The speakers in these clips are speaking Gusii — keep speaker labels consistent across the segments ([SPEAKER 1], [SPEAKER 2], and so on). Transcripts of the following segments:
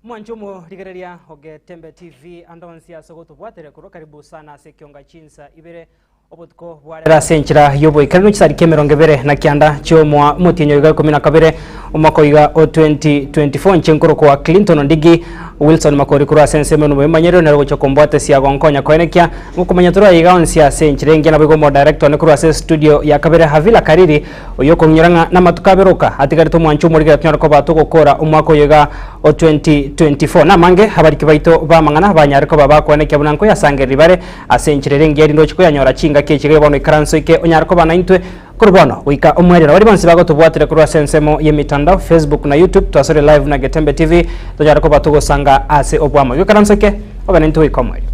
[SPEAKER 1] Mwanche omorigereria o Getembe TV ande onsi ase ogotobwateria korwa karibu sana ase ekionga chinsa ibere obotuko bwa rero ase enchera y'oboikeranu chisariki emerongo ebere na kianda chi'omoa omotienyi oiga ikomi na kabere omwaka oiga o 2024 inche nkorokwa Clinton Ondigi Wilson Makori korwa ase ensemo eno bw'emanyerero nere ogocha kombwatesia gonkonya koenekia ngokomanya tore aiga onsi ase enchera engiya naboigo omodirector one korwa ase studio ya kabere Havila Kariri Oyio okong'inyora ng'a namatuko abere oka atigarete omwancho omorigera tonyare koba togokora omwaka oyo iga o 2024. Namange abariki baito b'amang'ana banyare koba bakoenekia buna nkoyasangereria bare ase enchera ere engiya erinde oche koyanyora chingaki echi iga bono ikaranso eke onyare koba naintwe korwa bono goika omoerio. Na baria bonsi bagotobwatera korwa ase ensemo y'emitandao, Facebook na YouTube, twasore live na Getembe TV, tonyare koba togosanga ase oboamo. Igo ikaranso eke obe naintwe goika omoerio.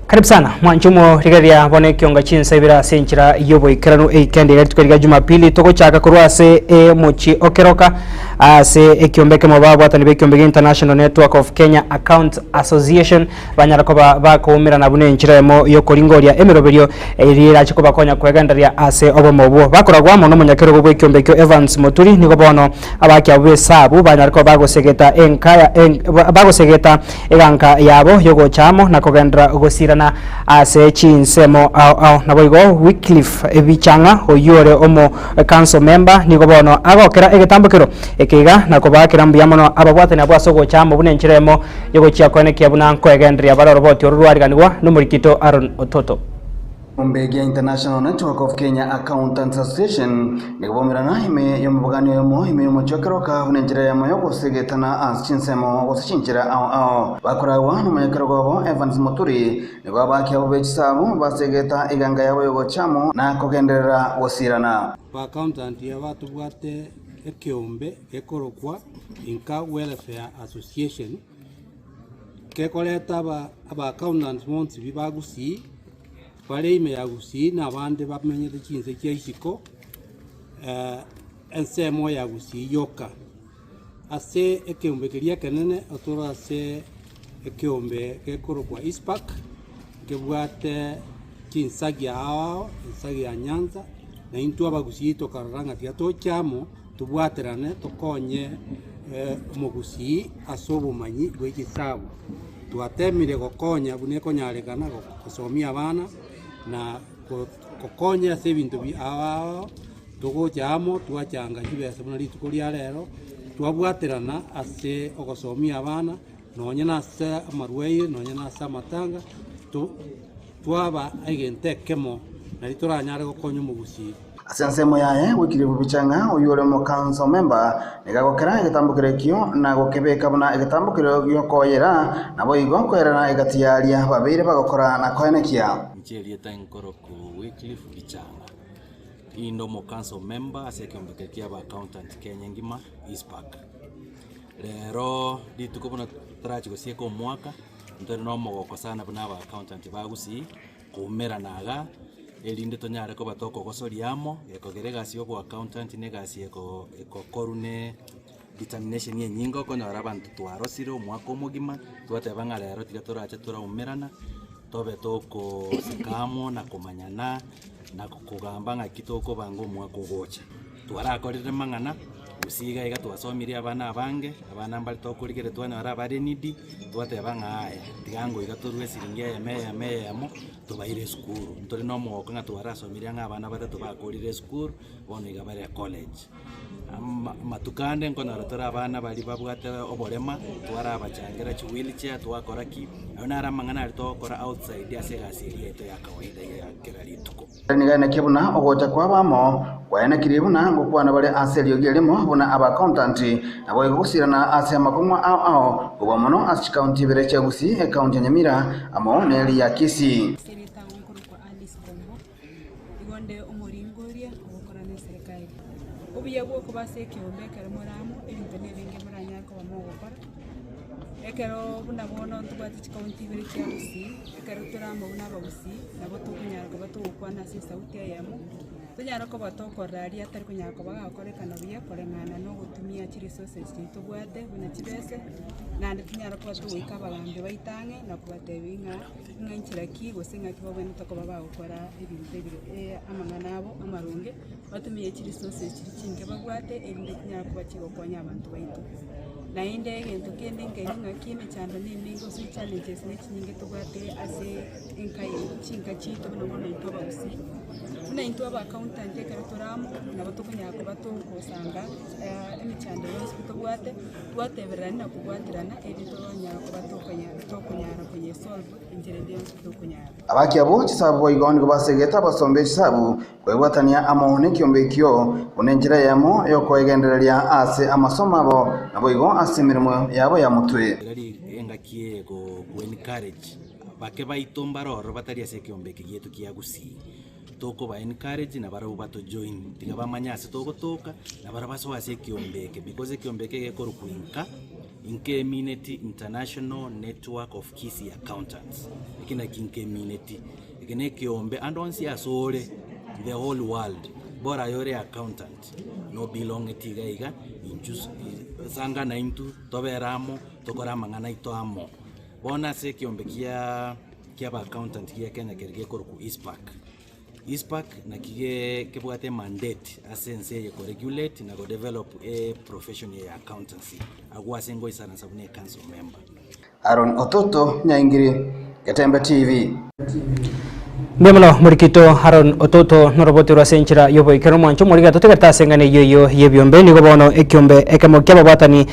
[SPEAKER 1] Karibu sana mwanche omorigereria bono ekionga chinsa ibere ase enchera y'oboikeranu eikendi iga rituko riria jumapili togochaka korwa ase emochie o Keroka ase ekiombe ekemo babwatani ba ekiombe gia International Network of Kenya Accounts Association Banyara koba bakoumerana buna enchera eyemo y'okoringoria emeroberio eria erache kobakonya kwegendereria ase obomo obwo. Bakoragwa amo nomonyakerogo bw'ekiombe ekio Evans Moturi nigo bono abaaki abwo b'esabu banyare koba bagosegeta enkaya bagosegeta eganka yabo y'ogocha amo na kogenderera gosirana ase chinsemo ao ao. Naboigo Wycliffe Bichang'a oyio ore omo council member nigo bono agokera egetambokero eke iga na kobaakera mbuya mono ababwatani abwo ase ogocha amo buna enchera eyemo Yogochia koenekia buna nkoegendereria bare oroboti oro rwariganigwa nomorikito Aaron Ototo.
[SPEAKER 2] Ekeombe gia International Network of Kenya Accountants Association nigo baumerana ime y'omobogani oyomo ime y'omochie o Keroka buna enchera eyemo y'ogosegetana ase chinsemo gose chinchera ao ao. Bakoragwa nomonyakerogo obo Evans Muturi nigo abaaki abwo be chisabu basegeta eganga yabo y'ogocha amo na kogenderera gosirana.
[SPEAKER 3] Ba accountant aba tobwate ekeombe gekorokwa Inka Welfare Association, kekoreta aba aba accountants bonsi bi ba Gusii, bare ime ya Gusii na abande bamenyete chinse chia isiko, ensemo ya Gusii yoka. Ase ekeombe keria ekenene otore ase ekeombe gekorokwa ICPAK, nkebwate chinsagia ao ao, ensagia ya Nyanza, na intwe abagusii tokarora ng'a tiga toche amo. Tobwaterane tokonye omogusii ase obomanyi bwe chisabu. Twatemire gokonya buna ekonyarekana gosomia abana na gokonya ase ebinto ao ao, togocha amo twachanga chibesa buna rituko ria rero, twabwaterana ase ogosomia abana, nonye na ase amarwaire, nonye na ase amatanga, twaba egento ekemo nari toranyare gokonya omogusii.
[SPEAKER 2] Ase ensemo yaye goikire bobicha ng'a oyio ore omokanso member nigo agokera egetambokero ekio na gokebeka buna egetambokero gi'okoyera, naboigo koerana egati y'aria babeire bagokora na koenekia.
[SPEAKER 4] Inche erieta nkoroku Wycliffe Bichanga, inde omokanso member ase ekeombe keria kia aba accountant Kenya engima, ICPAK. Rero rituko buna torachi gosieka omwaka, ntore na omogoko sana buna aba accountant ba Gusii, koumerana igaa, erinde tonyare koba tokogosoria amo, gekogera egasi ya oboaccountant na egasi eko ekokorwa ne determination enyinge okonyora abanto twarosire omwaka omogima, twateba ng'a rero tiga torache toraumerana, tobe tokoseka amo na komanyana, na kogamba ng'aki tokobanga omwaka ogocha. Twarakorire mang'ana, gose iga iga twasomirie abana abange, abana mbare tokorigereria twanyora abare needy, twateba ng'a aya, tiga ngoiga torue esiringi eyemo eyemo eyemo, tobaire esukuru. Ntore na omogoko ng'a twarasomirie ang'e abana batato bakorire esukuru, bono iga bare college. Ama amatuko ande nkonyora tore abana baria babwate oborema, twarabachangera chiwheelchair twakora ki, aywo naro amang'ana aria togokora outside ase egasi eria yaito ya kawaida ya kera rituko.
[SPEAKER 2] Nigo aenekia buna ogocha kwabo amo kwaenekirie buna ngokwana bare ase eriogi erimo buna abaaccountant, naboigo gosirana ase amakong'u ao ao kobua mono ase chikaunti ibere chia Gusii, ekaunti ya Nyamira amo neri ya Kisii.
[SPEAKER 5] Ase erieta agwo nkorokwa Alice Kombo, igo nde omoringoria ogokora na eserekari. Obuya bwa okoba ase ekeombe ekero more amo, ebinto na ebinge moranyare koba mogokora, ekero buna bono ntobwate chikaunti ibere chia Gusii, ekero tore amo buna abagusii, nabo tokonyara koba togokwana ase esauti eyemo, tonyare koba tokorora aria atari konyara koba gakorekana buya koreng'ana na ogotumia. buna chiresources chiria tobwate buna chibese, naende tonyare koba togoika abagambi baito ang'e na kobatebia ng'a ng'a inchera ki gose ng'aki babwenerete koba bagokora ebinto ebire amang'ana abo amaronge, batumie chiresources chiria chinke babwate erinde chinyare koba chigokonya abanto baito. Naende egento kende nkeria ng'aki emechando na emenge gose challenges na echinyinge tobwate ase enka eye chinka chiaito buna bono intwe abagusii. Buna intwe aba accountant ekero tore amo, nabo tokonyara koba togosanga emechando yonsi pi tobwate, twatebererania na kobwaterana erio tonyara koba tokonya tokonyara koyesolve enchera ende yonsi pi tokonyara.
[SPEAKER 2] Abaaki abwo chisabu boigo nigo basegete abasomba echisabu kwebwatania amo nekiombe ekio buna enchera eyemo y'okoegendereria ase amasomo abo naboigo ase emeremo yabo ya motwe.
[SPEAKER 4] Erari engaki eye go encourage bake baito mbare ororo batari ase ekeombe eke gieto kia Gusii. Tokoba encourage na barabwo bato join tiga bamanye ase togotoka na barabwo basoe ase ekeombe eke because ekeombe eke gekorokwa inka, inka emineti International Network of Kisii Accountants. Eki naki inka emineti, eke na ekeombe ande onsi ase ore the whole world, bora aye ore accountant no belongeti iga iga inchu sanga naintwe tobere amo tokore amang'ana aito amo. Bono ase ekeombe kia kiaba accountant gia Kenya keria gekorokwa ICPAK. ICPAK naki ge kebwate emandate ase ense eye koregulate na kodevelop eprofession eye ya accountancy, agwo ase ngoisaransa buna ecouncil member.
[SPEAKER 2] Aaron Ototo, Nyaingiri, Getembe TV.
[SPEAKER 1] Mbuya mono morikito Aaron Ototo norobote ase enchera y'oboikeranu omwancho omorige totegerete ase eng'ana eyio eyio y'ebiombe nigo bono ekiombe ekemo ki'ababwatani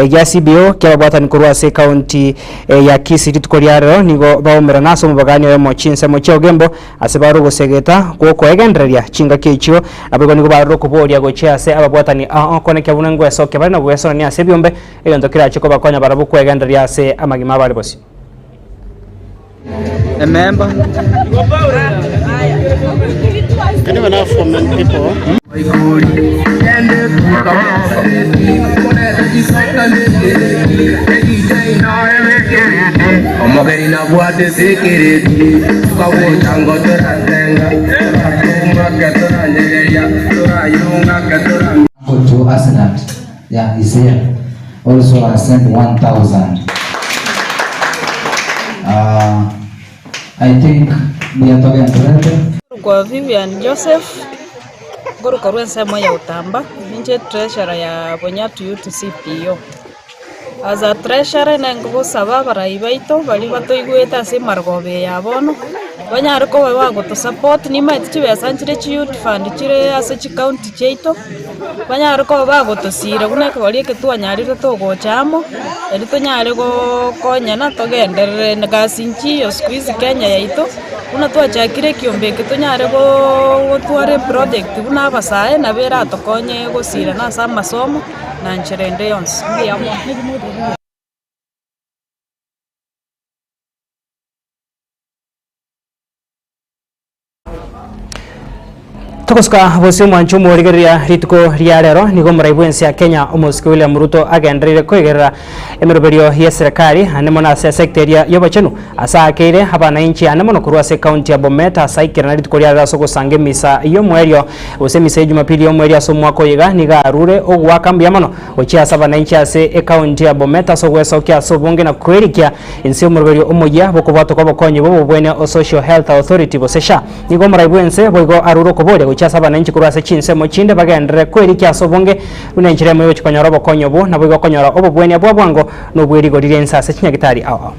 [SPEAKER 1] gia CBO ki'ababwatani korwa ase ekaunti ya Kisii rituko ria rero nigo baomerana ase omobagani oyomo chinsemo chia Ogembo ase bare ogosegeta gw'okoegendereria chingaki echio naboigo nigo barure okoboria gochia ase ababwatani ao konekia buna ngwesokia bare na gwesoania ase ebiombe egento kerache kobakonya barabwo kwegendereria ase amagima abare bosio.
[SPEAKER 6] A member.
[SPEAKER 7] Can you have for many people?
[SPEAKER 8] Omogeni nabwate security tukagocha ngo toratenga toratung'ake toranyegeria torayung'ake tora
[SPEAKER 9] Uncle to Asenat, yeah, he's here. Also, I sent 1,000. I think mbuya togendererete.
[SPEAKER 10] Nkorokwa Vivian Joseph, nkorukorwa ensemo ya Utamba, ninche treasurer ya Bonyatu Youth CPO. As a treasurer nengogosaba abarai baito baria batoigwete ase emargoba eye ya bono, banyare koba bagotosupport, nimanyete chibesa nchire chi youth fund chire ase chicounty chiaito, banyare koba bagotosira buna ekegori eke twanyarire togocha amo, erio tonyare gokonyana togenderere na gasi nchiyo siku hizi Kenya yaito, buna twachakire ekiombe eke tonyare gotwara eproject buna abasae nabo eratokonye gosirana ase amasomo na nchera ende yonsi. Mbuya mono.
[SPEAKER 1] Togosuka bosio omwancho omorigereria rituko ria rero nigo omorai bw'ense ya Kenya omosike William Ruto agendereire koigerera emeroberio y'eserekari ande mono ase esecta eria y'obochenu ase aakeire abanainchi ande mono korwa ase ekaunti ya Bomet ase aikerana rituko ria rero ase ogosanga emisa y'omoerio gose emisa ya Jumapili y'omoerio ase omwaka oyo iga nigo arure ogoaka mbuya mono gochia ase abanainchi ase ekaunti ya Bomet ase ogwesokia ase obonge na kwerikia Inse y'omoroberio omoyia bw'okobwatwa kw'obokonyi bw'obobwenia o Social Health Authority gose SHA, nigo omorai bw'ense boigo arure okoboria gochia ase abananchi korwa ase chinsemo chinde bagenderere kwerikia ase obonge buna enchera emo y'ogochia konyora obokonyi obwo naboigo konyora obobwenia bwa bwango na obw'erigori ri'ense ase chinyagitari ao ao.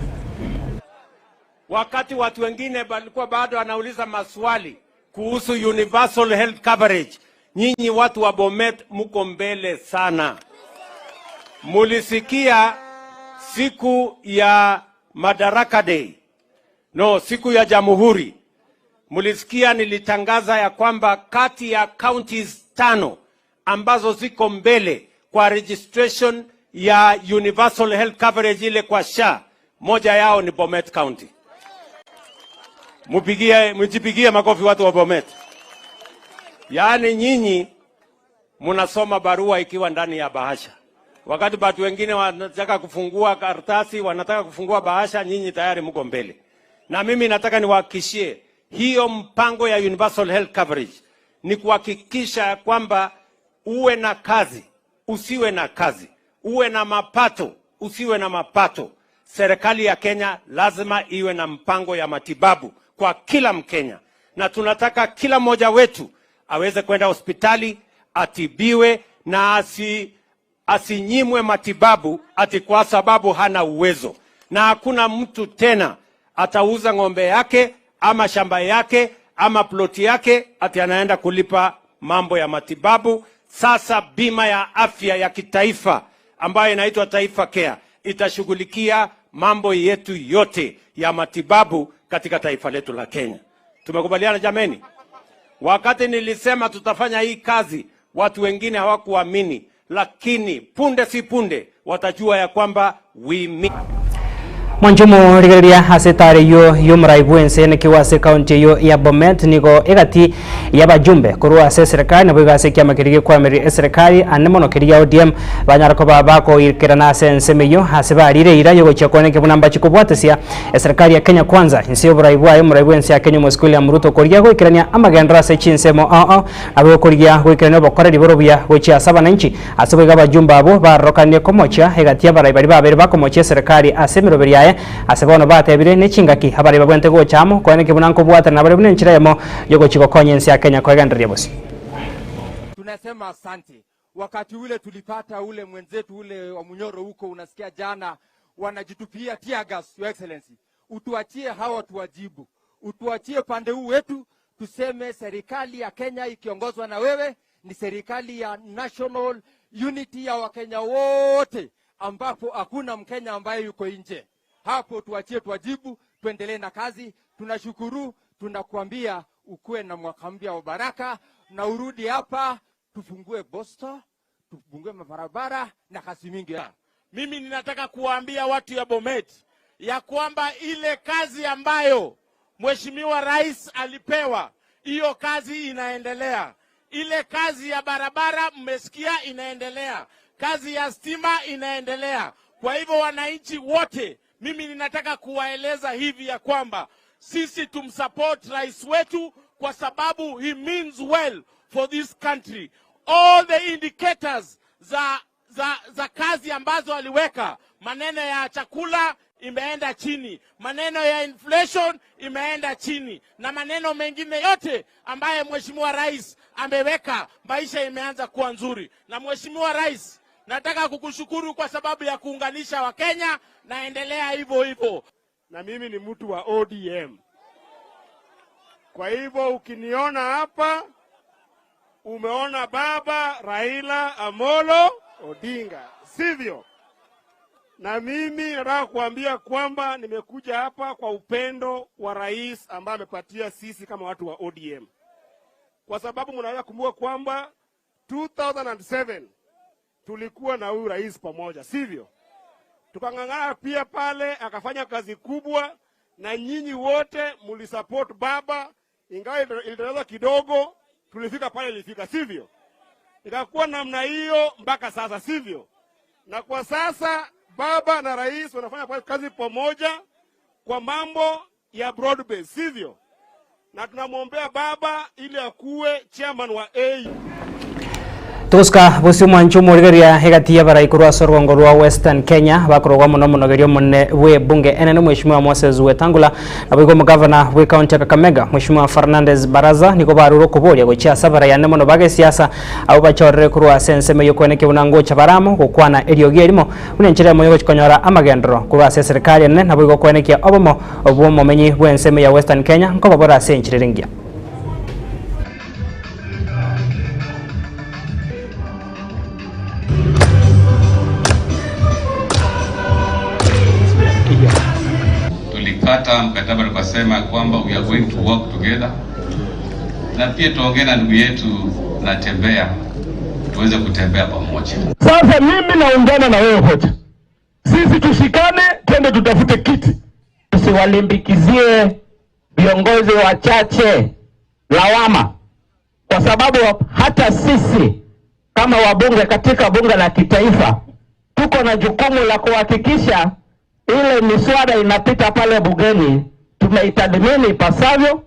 [SPEAKER 11] Wakati watu wengine walikuwa bado wanauliza maswali kuhusu universal health coverage, nyinyi watu wa Bomet mko mbele sana. Mulisikia siku ya Madaraka Day, no, siku ya Jamhuri, mulisikia nilitangaza ya kwamba kati ya counties tano ambazo ziko mbele kwa registration ya universal health coverage ile kwa SHA, moja yao ni Bomet County. Mupigie, mjipigie makofi watu wa Bomet. Yaani nyinyi mnasoma barua ikiwa ndani ya bahasha, wakati watu wengine wanataka kufungua karatasi, wanataka kufungua bahasha, nyinyi tayari mko mbele. Na mimi nataka niwahakikishie hiyo mpango ya universal health coverage ni kuhakikisha ya kwamba uwe na kazi, usiwe na kazi, uwe na mapato, usiwe na mapato, serikali ya Kenya lazima iwe na mpango ya matibabu kwa kila Mkenya, na tunataka kila mmoja wetu aweze kwenda hospitali atibiwe na asi, asinyimwe matibabu ati kwa sababu hana uwezo. Na hakuna mtu tena atauza ng'ombe yake ama shamba yake ama ploti yake ati anaenda kulipa mambo ya matibabu. Sasa bima ya afya ya kitaifa ambayo inaitwa Taifa Care itashughulikia mambo yetu yote ya matibabu katika taifa letu la Kenya. Tumekubaliana jameni? Wakati nilisema tutafanya hii kazi, watu wengine hawakuamini, lakini punde si punde watajua ya kwamba we mean.
[SPEAKER 1] Mwanchumo rigereria ase etare eyio y'omorai bw'ense nekiwa ase ekaunti eyio ya Bomet nigo egati y'abajumbe korwa ase eserekari naboigo ase ekiama keria gekoamereria eserekari ande mono keria gia ODM banyara koba bakoikerana ase ensemo eyio ase barire eira yogochia koeneka buna mbachi kobwatesia eserekari ya Kenya Kwanza inse y'oborai bwaye omorai bw'ense ya Kenya omosike William Ruto korigia goikerania amagenderero ase chinsemo ao ao naboigo korigia goikerania obokoreri bore obuya gochia ase abananchi Ase boigo abajumbe abwo barorokanirie komochia egati y'abarai baria babere bakomochia eserekari ase emeroberi yaye, ase bono batebire nechingaki abarai babwenerete gocha amo, koeneki buna nkobwatana nabare buna enchera eyemo y'ogochia gokonya ense ya Kenya koegendereria bosio.
[SPEAKER 6] Tunasema asante. Wakati ule tulipata ule mwenzetu ule wa Munyoro huko, unasikia jana wanajitupia tear gas. Your Excellency, utuachie hawa tuwajibu, utuachie pande huu wetu, tuseme serikali ya Kenya ikiongozwa na wewe ni serikali ya national unity ya Wakenya wote, ambapo hakuna Mkenya ambaye yuko nje. Hapo tuachie tuwajibu, tuendelee na kazi. Tunashukuru, tunakuambia ukuwe na mwaka mpya wa baraka, na urudi hapa tufungue Bosta, tufungue mabarabara na kazi mingi.
[SPEAKER 12] Mimi ninataka kuwaambia watu ya Bomet ya kwamba ile kazi ambayo Mheshimiwa Rais alipewa, hiyo kazi inaendelea. Ile kazi ya barabara mmesikia inaendelea, kazi ya stima inaendelea. Kwa hivyo wananchi wote, mimi ninataka kuwaeleza hivi ya kwamba sisi tumsupport rais wetu kwa sababu he means well for this country. All the indicators za, za, za kazi ambazo aliweka, maneno ya chakula imeenda chini, maneno ya inflation imeenda chini, na maneno mengine yote ambaye mheshimiwa rais ameweka, maisha imeanza kuwa nzuri. Na mheshimiwa rais, nataka kukushukuru kwa sababu ya kuunganisha Wakenya, naendelea hivyo hivyo.
[SPEAKER 13] Na mimi ni mtu wa ODM. Kwa hivyo ukiniona hapa umeona baba Raila Amolo Odinga, sivyo? Na mimi nataka kuambia kwamba nimekuja hapa kwa upendo wa rais ambaye amepatia sisi kama watu wa ODM, kwa sababu mnaweza kumbuka kwamba 2007 tulikuwa na huyu rais pamoja, sivyo? Tukang'ang'ana pia pale, akafanya kazi kubwa, na nyinyi wote mlisupport baba, ingawa iliteleza kidogo, tulifika pale ilifika, sivyo? Ikakuwa namna hiyo mpaka sasa, sivyo? Na kwa sasa baba na rais wanafanya kazi pamoja kwa mambo ya broad base, sivyo? Na tunamwombea baba ili akuwe chairman wa AU.
[SPEAKER 1] Togosuka bosio omwancho omorigereria egati y'abarai korwa ase orwongo rwa Western Kenya bakorogwa mono omonogeria omonene bw'ebunge enene Mweshimiwa Moses Wetangula naboigo omogavana bw'ecounty ya Kakamega Mweshimiwa Fernandes Barasa nigo barure okoboria gochia ase abarai ande mono bagesiasa abwo bachorire korwa ase ensemo eyio buna ngocha bare amo gokwana eriogi erimo buna enchera emo yogochia konyora amagenderero korwa ase eserekari enene naboigo koenekia obomo bw'omomenyi bw'ensemo ya Western Kenya nkoba bore ase enchera ere engiya.
[SPEAKER 14] Tulikata mkataba tukasema kwamba we are going to work together, na pia tuongee na ndugu yetu Natembeya tuweze kutembea pamoja.
[SPEAKER 15] Sasa mimi naungana na wewe hoja, sisi tushikane, twende tutafute kiti,
[SPEAKER 16] tusiwalimbikizie viongozi wachache lawama, kwa sababu hata sisi kama wabunge katika bunge la kitaifa tuko na jukumu la kuhakikisha ile miswada inapita pale bungeni tumeitathmini ipasavyo.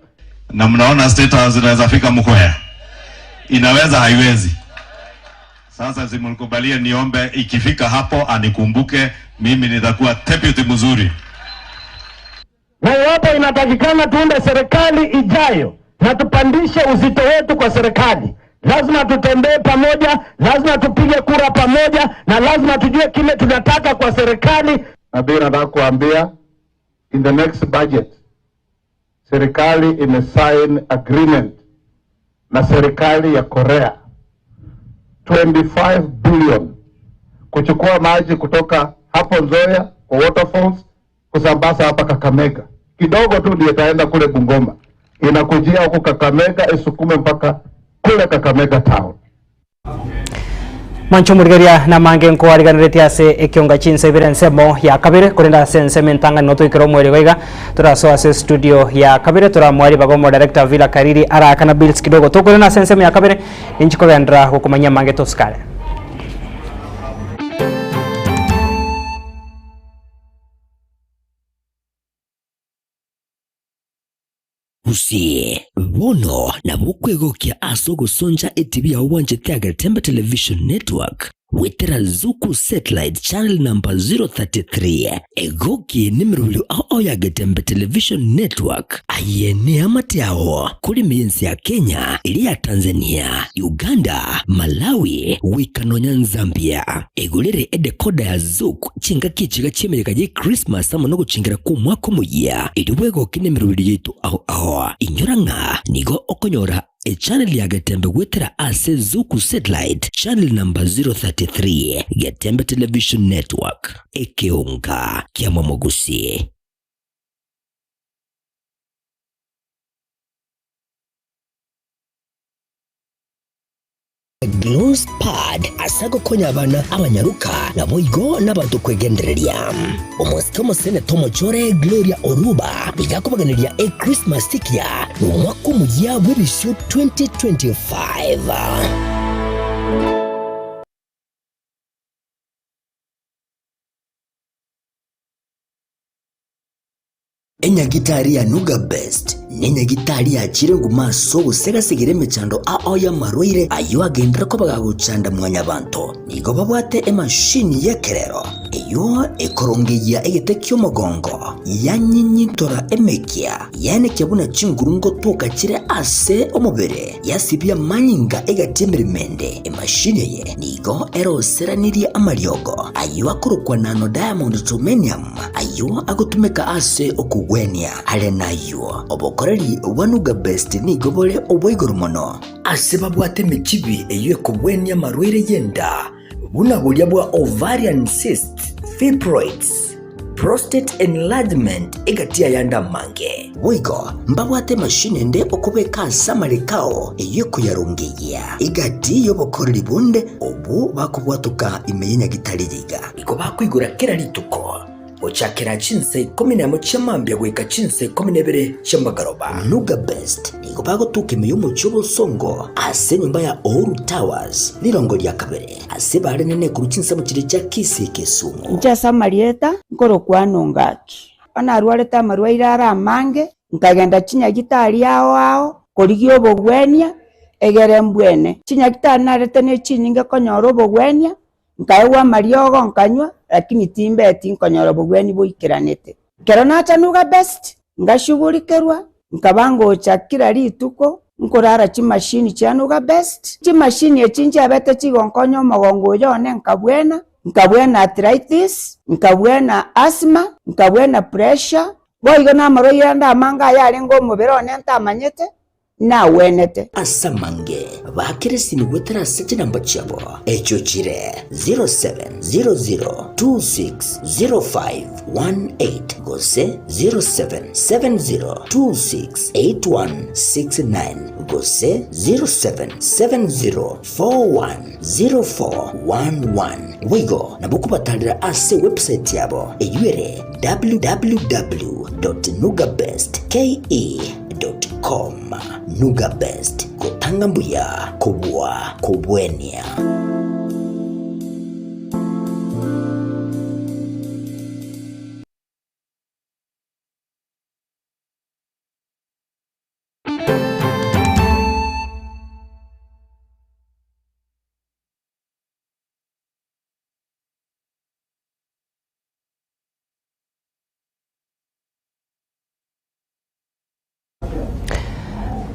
[SPEAKER 17] Na mnaona State House inaweza fika Mukoya, inaweza haiwezi? Sasa simnikubalie niombe, ikifika hapo anikumbuke mimi nitakuwa deputy mzuri.
[SPEAKER 15] Na iwapo inatakikana tuunde serikali ijayo na tupandishe uzito wetu kwa serikali, lazima tutembee pamoja, lazima tupige kura pamoja, na lazima tujue kile tunataka kwa serikali.
[SPEAKER 18] Na pia nataka kuambia in the next budget serikali imesign agreement na serikali ya Korea 25 billion kuchukua maji kutoka hapo Nzoia kwa waterfalls kusambaza hapa Kakamega. Kidogo tu ndio itaenda kule Bungoma, inakujia huku Kakamega isukume mpaka kule Kakamega town.
[SPEAKER 1] Mwancho omorigereria namange nkoariganeretie ase ekionga chinsa ibere ensemo ya kabere, korende ase ensemo entang'ani notoikere omweri iga torasoa ase studio ya kabere toramoa ribaga omodirector Villa Kariri arakana bills kidogo tokorena ase ensemo ya kabere ninchi kogenderera gokomanyia amange tosikare.
[SPEAKER 19] Gusii, bono nabo okwegokia ase ogosoncha etibi yao bwanchete Agetembe Television Network goetera Zuku Satellite Channel number 033. Egoki nemerobio ao ao ya Getembe Television Network. Aye neamate ao kore ime y'ense ya Kenya, eria ya Tanzania, Uganda, Malawi, goika nonya Zambia. Egorere edecoder ya Zuku chingaki echiga chi'emeyega y'Ekrismasi amo nogochingera kw'omwaka omoyia, erio bwegoke nemerobio yaito ao ao. Inyora ng'a nigo okonyora echannel ya Getembe goetera ase Zuku Satellite channel number 033, Getembe Television Network, ekeonga ki'amamogusi. Gloss Pad ase agokonya abana abanyaroka naboigo nabanto kwegendereria. Omosike omoseneta omochore Gloria Oruba nigo akobaganeria Echristmas ekiya na omwaka omuya bw'ebisio 2025. Enyagitari ya Nuga Best nenyagitari yachire nguma ase ogosegasegera emechando ao y'amarwaire ayio agenderere koba gagochanda mwanyabanto. Nigo babwate emashini y'ekerero eyio ekorongeyia egete ki'omogongo, yanyinyintora emekia, yaenekia buna chinguru ngotoka chire ase omobere, yasibia amanyinga egati y'emeremo ende. Emashini eye nigo eroseranirie amariogo ayio akorokwa nano diamond germanium, Ayio agotumeka ase okogwenia. Are nayio, obokoreri bwa Nuga Best nigo bore obwa igoro mono. Ase babwate emechibi eyio ekogwenia amarwaire y'enda, buna boria bwa ovarian cysts, fibroids, prostate enlargement egati y'ayande amange. Boigo mbabwate emashini ende okobeka ase amareko ao eyio ekoyarongeyia egati y'obokoreri bonde obwo bakobwatoka ime y'enyagitari eyeiga. Nigo bakoigora kera rituko, gochakera chinsa ikomi nemo chia mambia goika chinsa ikomi na ibere chi'amagoroba. Nuga Best nigo bagotuka ime y'omochie obosongo ase enyomba ya Uhuru Towers, rirongo ria kabere, ase bare nene korwa chinsemo chiria chia Kisii Kisumu.
[SPEAKER 20] Inche ase amarieta nkorokwa Nongaki. Onye narwarete amarwaire are amange, nkagenda chinyagitari ao ao korigia obogwenia, egere mbwene. Chinyagitari narete ne chinyinge konyora obogwenia, Nkaegwa amariogo nkanywa, lakini timbeti nkonyora obogwenia boikeranete. Ekero nacha Nuga Best, ngashugurikerwa, nkaba ngocha kera rituko nkorara chimashini chia Nuga Best. Chimashini echi nchiabete chigonkonya omogongo oyo one nkabwena, nkabwena arthritis, nkabwena asthma, nkabwena pressure, boigo namarwaire ande amange ayarenge omobere one ntamanyete, nagwenete.
[SPEAKER 19] Ase amange baakere esimi goetera ase chinamba chiabo, echio chire 0700260518 gose 0770268169 gose 0770410411. Boigo nabo okobatarera ase ewebsite yabo eyio ere www.nugabestke. Com. Nuga Best, gotanga mbuya kobua kobwenia.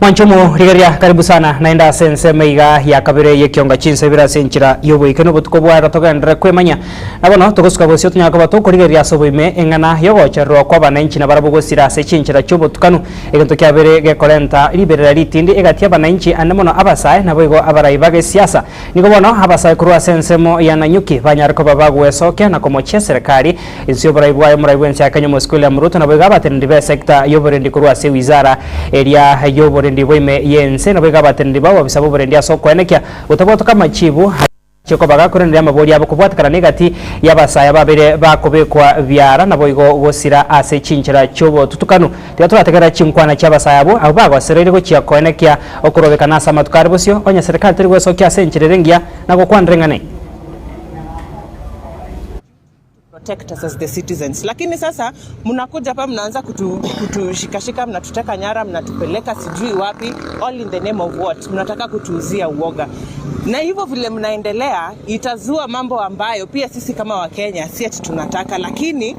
[SPEAKER 1] Mwanchomo rigereria karibu sana naende ase ensemo iga ya kabere y'ekionga chinsa ibere ase enchera y'oboike nobotuko bwaero togenderere kwemanya. Na bono togosuka bosio tonyare koba tokorigereria ase oboime eng'ana y'ogochererwa kw'abananchi na barabwo gosira ase chinchera chi'obotukanu, egento kiabere gekorenta riberera ritindi egati y'abananchi ande mono abasae naboigo abarai ba gesiasa. Nigo bono abasae korwa ase ensemo ya Nanyuki banyare koba bagwesokia na komochia eserekari inse y'oborai bwaye omorai bw'ense ya Kenya Omosike William Ruto naboigo abateneneri b'esector y'oborendi korwa ase ewizara eria y'oborendi bwa ime y'ense naboigo abateneneri b'obobisa bw'oborendi ase okoenekia gotabwatoka amachibu achia koba gakorenderia amabori abo kobwatekana negati y'abasae ababeire bakobekwa biara naboigo gosira ase chinchera chi'obotutukanu. Tiga torategerera chinkwana chi'abasae abwo, abwo bagosereire gochia koenekia okorobekana ase amatuko are bosio, onye serikali teri gwesokia ase enchera ere engiya na gokwanera eng'ana eye.
[SPEAKER 21] Protect us as the citizens. Lakini sasa mnakuja hapa mnaanza kutu, kutushikashika mnatuteka nyara mnatupeleka sijui wapi all in the name of what? Mnataka kutuuzia uoga. Na hivyo vile mnaendelea itazua mambo ambayo pia sisi kama Wakenya si ati tunataka, lakini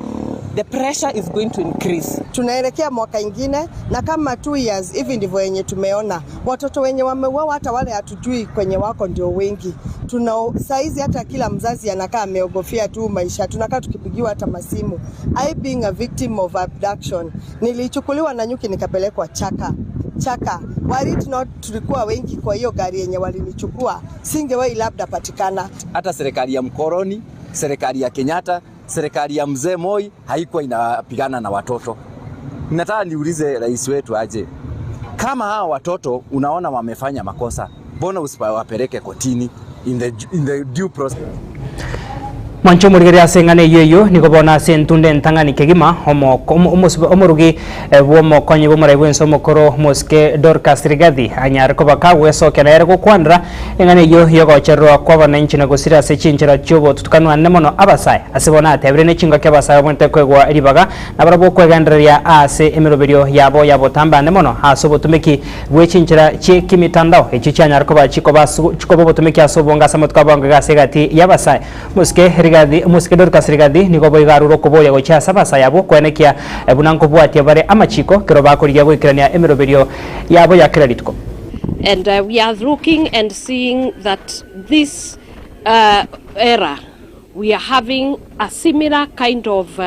[SPEAKER 21] the pressure is going to increase.
[SPEAKER 22] Tunaelekea mwaka ingine na kama 2 years hivi ndivyo yenye tumeona watoto wenye wameuawa, hata wale hatujui kwenye wako ndio wengi. Tuna saizi hata kila mzazi anakaa ameogofia tu maisha, tunakaa tukipigiwa hata masimu. I being a victim of abduction, nilichukuliwa Nanyuki nikapelekwa Chaka Chaka. Were it not tulikuwa wengi kwa hiyo gari yenye walinichukua, singewahi labda patikana.
[SPEAKER 23] Hata serikali ya mkoloni, serikali ya Kenyatta, serikali ya mzee Moi haikuwa inapigana na watoto. Nataka niulize rais wetu aje, kama hawa watoto unaona wamefanya makosa, mbona usipawapeleke kotini in the due process?
[SPEAKER 1] Mwancho omorigereria ase eng'ana eyio eyio nigo bono ase entunda entang'ani kegima omorugi bw'omokonyi bw'omorai bw'ense omokoro Mosike Dorcas Rigathi anyare koba kagwesokia nere gokwanera eng'ana eyio yogochererwa kwa abananchi na gosira ase chinchera chi'obotutukanu ane mono abasae ase bono atebire ne chingaki abasae babwenerete koegwa ribaga nabarabwo okwegendereria ase emeroberio yabo ya botambe ane mono ase obotumeki bwe chinchera chie kimitandao echio chianyare koba chikoba chikoba obotumeki ase obonge ase amatuko abonge ase egati y'abasae. Mosike Rigathi Mosike Dorcas Rigathi nigo boigo arure okoboria gochia ase abasae abwo koenekia buna nkobwatia bare amachiko kero bakorigia goikerania emeroberio yabo ya kera rituko.
[SPEAKER 24] And we are looking and seeing that this era we are having a similar kind of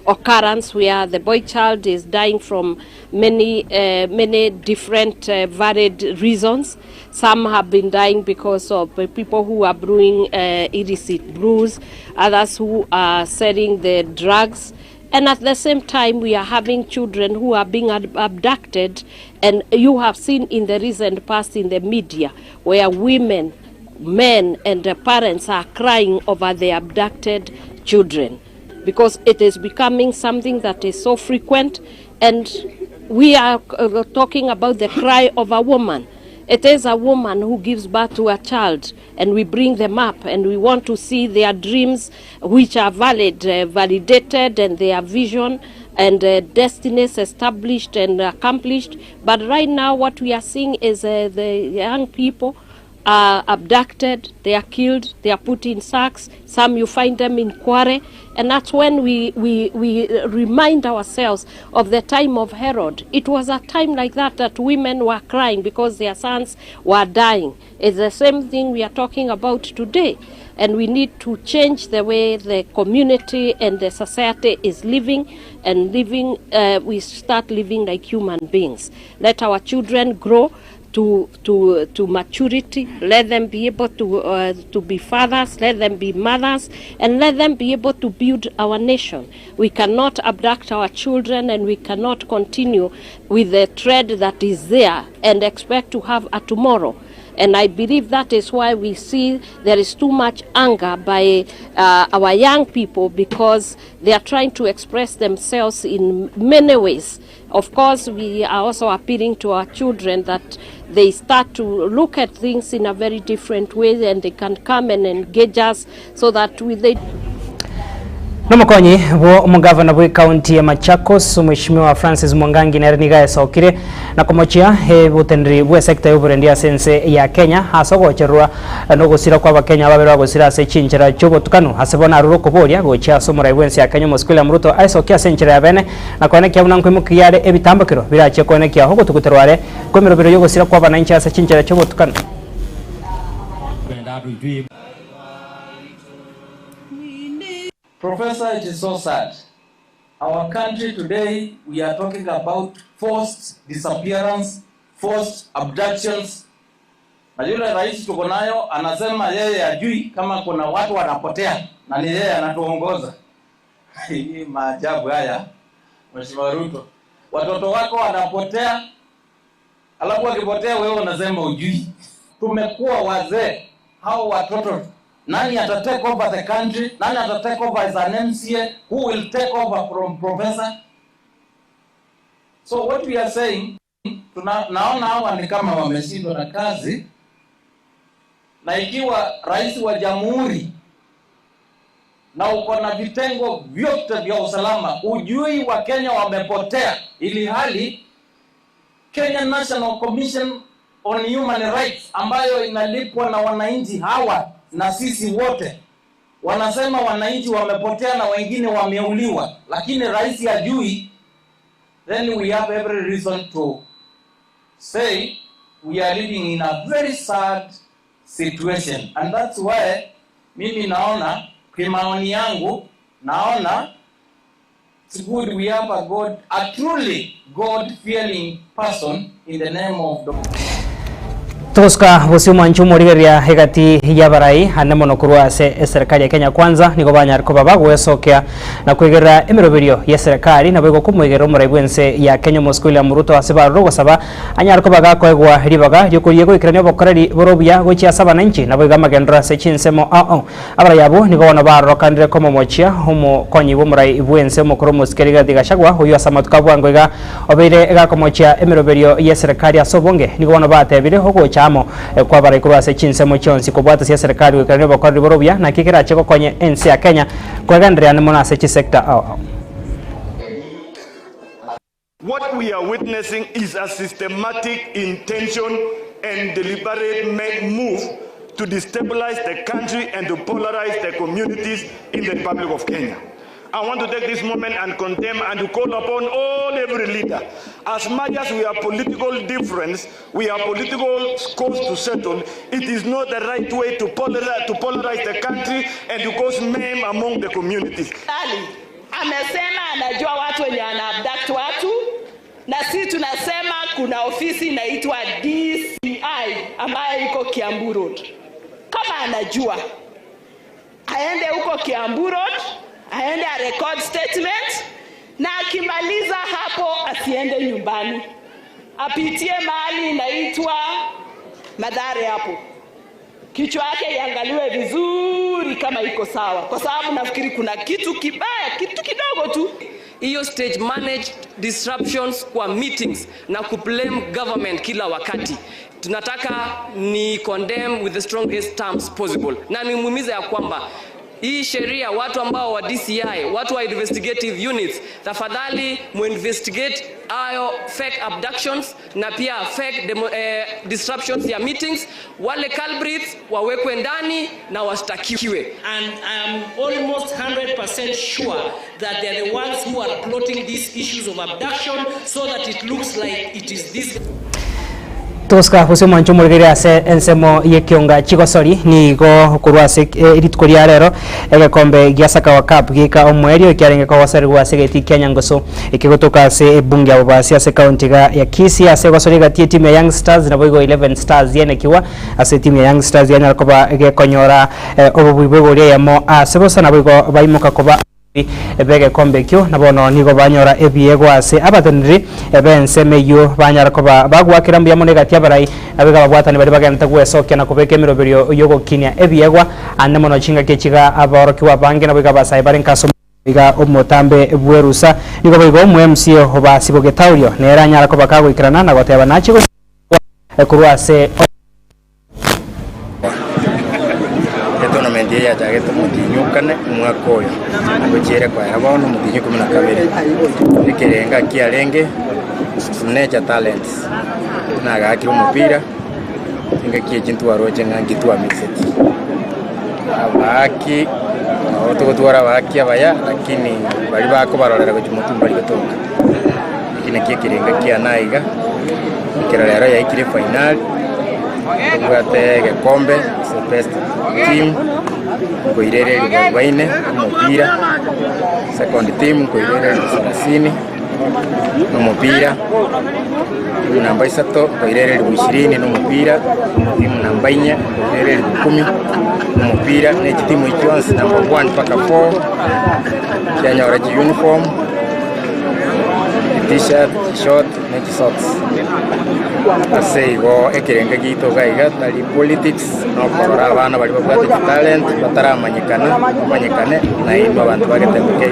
[SPEAKER 24] occurrence where the boy child is dying from many, many different varied reasons. Some have been dying because of people who are brewing illicit brews, others who are selling the drugs. And at the same time, we are having children who are being abducted. And you have seen in the recent past in the media where women, men, and parents are crying over the abducted children because it is becoming something that is so frequent. And we are talking about the cry of a woman. It is a woman who gives birth to a child, and we bring them up, and we want to see their dreams, which are valid, validated, and their vision and destinies established and accomplished. But right now, what we are seeing is the young people are abducted, they are killed, they are put in sacks. Some you find them in Kware. And that's when we remind ourselves of the time of Herod. It was a time like that that women were crying because their sons were dying. It's the same thing we are talking about today. And we need to change the way the community and the society is living and living, we start living like human beings. Let our children grow to maturity. Let them be able to be fathers, let them be mothers, and let them be able to build our nation. We cannot abduct our children and we cannot continue with the trend that is there and expect to have a tomorrow. And I believe that is why we see there is too much anger by our young people because they are trying to express themselves in many ways. Of course, we are also appealing to our children that they start to look at things in a very different way and they can come and engage us so that we, they.
[SPEAKER 1] Nomokonyi bwo omogavana bwe county ya Machakos Mweshimiwa Francis Mwangangi nere nigo aesokire na komochia oboteneneri bwe sector yoborendi ase ense ya Kenya ase ogochererwa nogosira kwa abakenya babere bagosira ase chinchera chiobotukanu ase bono arure okoboria gochia ase omorai bwense ya Kenya Omosike William Ruto aesokie ase enchera ya bene na koenekia buna nkoimokia are ebitambokero birachie koenekia ogotuguterwa are kwemerobero yogosira kwa abananchi ase chinchera chiobotukanu.
[SPEAKER 2] Professor, it is so sad. Our country today, we are talking about forced disappearance, forced abductions. Na yule rais tuko nayo anasema yeye ajui kama kuna watu wanapotea na ni yeye anatuongoza. Hii maajabu haya, Mheshimiwa Ruto. Watoto wako wanapotea, alafu wakipotea wewe unasema ujui. Tumekuwa wazee, hao watoto nani ata take over the country? Nani ata take over as an MCA? Who will take over from professor? So what we are saying, tuna, naona hawa ni kama wameshindwa na kazi, na ikiwa rais wa jamhuri na uko na vitengo vyote vya usalama, ujui wa Kenya wamepotea, ili hali Kenya National Commission on Human Rights ambayo inalipwa na wananchi hawa na sisi wote, wanasema wananchi wamepotea na wengine wameuliwa, lakini rais hajui. Then we have every reason to say we are living in a very sad situation and that's why mimi naona kimaoni yangu naona it's good we have a God, a truly God fearing person in the name of the
[SPEAKER 1] Togosuka bosio omwancho omorigereria egati y'abarai ane mono korwa ase eserekari ya Kenya Kwanza nigo banyare koba bagwesokea na kwegerera emeroberio y'eserekari naboigo komoigerera omorai bw'ense ya Kenya Omosike William Ruto ase barure ogosaba anyare koba gakoegwa ribaga riokoria goikerania obokoreri bore obuya gochia ase abananchi naboigo amagenderero ase chinsemo ao ao. Abarai abwo nigo bono barorokanire komomochia omokonyi bw'omorai bw'ense omokoro omosike Rigathi Gachagua, oyio ase amatuko a bwango iga obeire gakomochia emeroberio y'eserekari ase obonge. Nigo bono batebire ogocha amo kw'abarai korwa ase chinsemo chionsi kobwata ase eserekari goikerania obokoreri bore obuya naki kerache gokonya ense ya Kenya kwegendereane mono ase chisector ao ao.
[SPEAKER 3] What we are witnessing is a systematic intention and deliberate move to destabilize the country and to polarize the communities in the Republic of Kenya. I want to take this moment and condemn and to call upon all every leader. As much as we have political difference, we have political scores to settle, it is not the right way to polarize, to polarize the country and to cause mayhem among the communities.
[SPEAKER 4] Ali amesema anajua watu wenye ana abduct watu, na sisi tunasema kuna ofisi inaitwa DCI ambayo iko Kiambu Road. Kama anajua aende huko Kiambu Road, aende a record statement, na akimaliza hapo asiende nyumbani, apitie mahali inaitwa Mathare hapo kichwa yake iangaliwe vizuri kama iko sawa, kwa sababu nafikiri kuna kitu kibaya, kitu kidogo tu.
[SPEAKER 5] Hiyo stage managed disruptions kwa meetings na kublame government kila wakati. Tunataka ni condemn with the strongest terms possible, na nimuhimiza ya kwamba hii sheria, watu ambao wa DCI, watu wa investigative units, tafadhali muinvestigate hayo fake abductions na pia fake demo, eh, disruptions ya meetings. Wale culprits wawekwe ndani na washtakiwe.
[SPEAKER 25] And I am almost 100% sure that they are the ones who are plotting these issues of abduction so that it looks like it is this
[SPEAKER 1] Togosuka gose omwancho omorigereria ase ensemo y'ekionga chigosori nigo korwa ase rituko ria rero egekombe gia Sakawa Cup geika omoerio ekiarenge kogoserigwa ase egetii kia Nyangoso ekegotoka ase ebunge ya Bobasi ase ekaunti iga ya Kisii ase egosori egati y'etimu ya Young Stars naboigo Eleven Stars yenekigwa ase etimu ya Young Stars yanyara koba gekonyora obobui bw'egori eyemo ase bosa naboigo baimoka koba b'egekombe ekio, na bono nigo banyora ebiegwa ase abateneneri b'ensemo eyio, banyara koba bagoakera mbuya mono egati y'abarai, nabo iga ababwatani baria bagenderete gwesokia na kobeka emeroberio y'ogokinia ebiegwa, ande mono chingaki echi iga aborokigwa abange nabo iga abasae bare nka ase iga omotambe bw'erusa. Nigo boigo omo-MCA o Basibo Getaurio nere anyara koba kagoikerana na goteba nachie gochia korwa ase
[SPEAKER 26] Etournament
[SPEAKER 7] Tournament eye yachagete omotienyi okane omwaka oyo, gochia ere koera bono omotienyi ikomi na kabere. Ekerenga kiarenge Nature Talents nagaakire omopira engaki echi ntwaroche ng'a nki twamiseti. Abaaki nabo togotwara abaaki abaya lakini baria bakobarorera gochia motwe mbari gotoka. Eki nakio ekerenga kiane aiga, ekero rero yaikire efainali, tobwate egekombe ase best team, nkoirere elifu arubaini omopira, second team nkoirere elifu salasini na omopira, timu namba isato nkoirere elifu ishirini na omopira, timu namba inye nkoirere elifu kumi na omopira, na echitimu echio chionsi namba one mpaka four chianyora chiuniform. T-shirt, short ne chisocks. Ase igo ekerengo giaito iga iga tari politics nokorora abana baria babwate chitalent bataramanyekana bamanyekane nainwe abanto ba Getembe K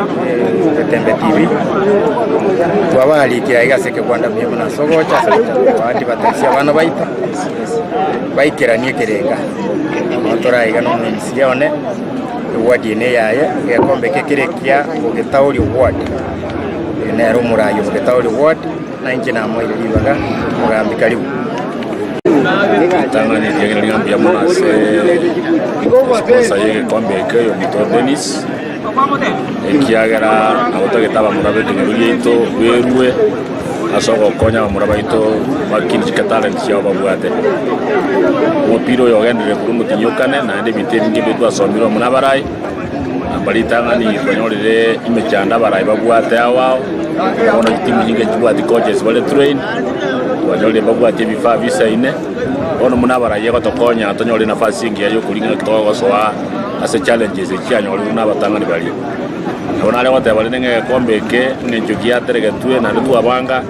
[SPEAKER 7] Getembe TV twabaarikire aiga ase ekegwanda mbuya mono ase ogocha ase ogocha koadvertise abana baito baikeranie ekerenga. Bono tore aiga na omo MCA one. Eward eye neyaye, egekombe eke kere ekia Bogetaori Ward. Oyo nere omorai o Bogetaori Ward, na inche namoeire ribaga omogambi karibu.
[SPEAKER 8] Ritang'ani riagera ring'a mbuya mono ase sponsor ya egekombe eke oyo ominto Dennis, ekiagera nabo tagete abamura b'ekenyoro giaito berue ase ogokonya abamura baito bakine chikatalent chiabo babwate. Omopira oyo ogenderere korwa omotienyi o kane naende ebinto ebinge ebi twasomire amo nabarai, namba ritang'ani twanyorire emechando abarai babwate ao ao, bono chitimu nyinge nchibwati coaches bare trained, twanyorire mbabwati ebifaa bisaine, bono buna abarai egotokonya tonyore enafasi engiya ya okoria ng'a togosoa ase challenges echi chianyorirwe na abatang'ani baria. Nabo nare goteba rende ng'a egekombe eke eng'encho giateregetwe naende twabanga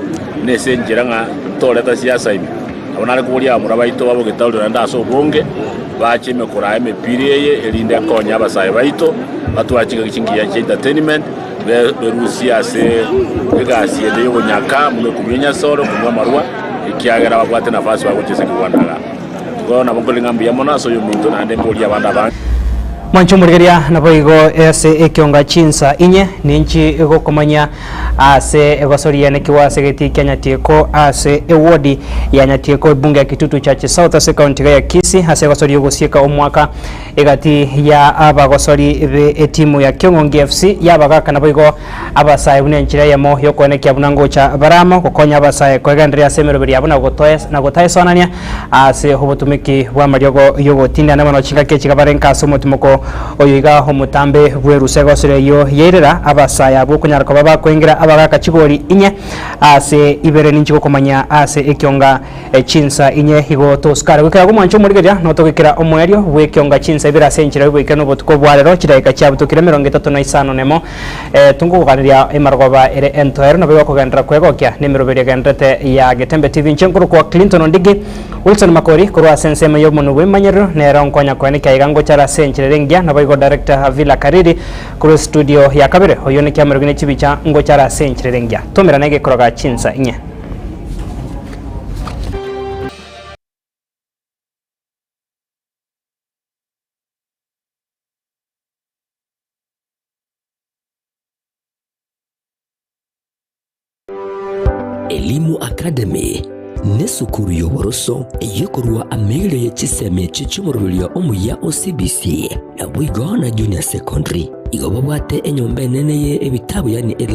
[SPEAKER 8] nese enchera ng'a toreta siasa ime. Nabo nare koboria abamura baito babogetaurire naende ase obonge, bache ime koraa emepira eye, erinde ekonye abasae baito batware chingaki chingiya chia entertainment, berusie ase egasi ende y'obonyaka buna okonywa enyasore, okonywa amarwa, ekiagera babwate nafasi bagochia ase ekegwanda igaa. Igo nabo nkorire ng'a mbuya mono ase oyominto naende mborie abande abange.
[SPEAKER 1] Mwanche omorigereria naboigo ase ekionga chinsa inye, ninchi gokomanyia ase egosori yanekigwa ase egetii kia Nyatieko ase ewodi ya Nyatieko ebunge ya Kitutu Church South ase ekaunti iga ya Kisii ase egosori y'ogosieka omwaka egati ya abagosori be etimu ya Kiong'ongi FC y'abagaka naboigo abasae buna enchera eyemo y'okoenekia buna ngocha bare amo gokonya abasae koegendereria ase emeroberi yabo na gotaesoanania ase obotumiki bw'amariogo y'ogotindana mono chingaki echi kabarenka ase omotimoko oyo iga omotambe bw'erusa egosire eyio yairera abasae abwo konyara koba bakoengera abagaka chigori inye ase ibere ninchi gokomanya ase ekionga chinsa inye igo tosukare goikera gomwancha omorigereria notogikera omoerio bw'ekionga chinsa ibere ase enchera y'oboikeranu obotuko bwa rero chidakika chiabutokire 35 nemo Tungogokaneria emarogoba ere entoeru nabo igokogenderera kwegokia nemeroberi egendererete ya Getembe TV. Inche nkorokwa Clinton Ondigi, Wilson Makori korwa ase ensemo y'omonwe bw'emanyerero nere onkonya koenekia aiga ngochare ase enchera ere engiya naboigo Director Havila Kariri korwa estudio ya kabere oyio nekiamerogio ne chibicha ngochare ase enchera ere engiya. Tomerane egekoroga chinsa inye.
[SPEAKER 19] Elimu Academy nesukuru y'oboroso eyekorwa amaigerio ye chisemi echi chi'omoroberio omuya o CBC naboigo na Junior Secondary. Igo babwate enyomba enene ye ebitabu yaani e.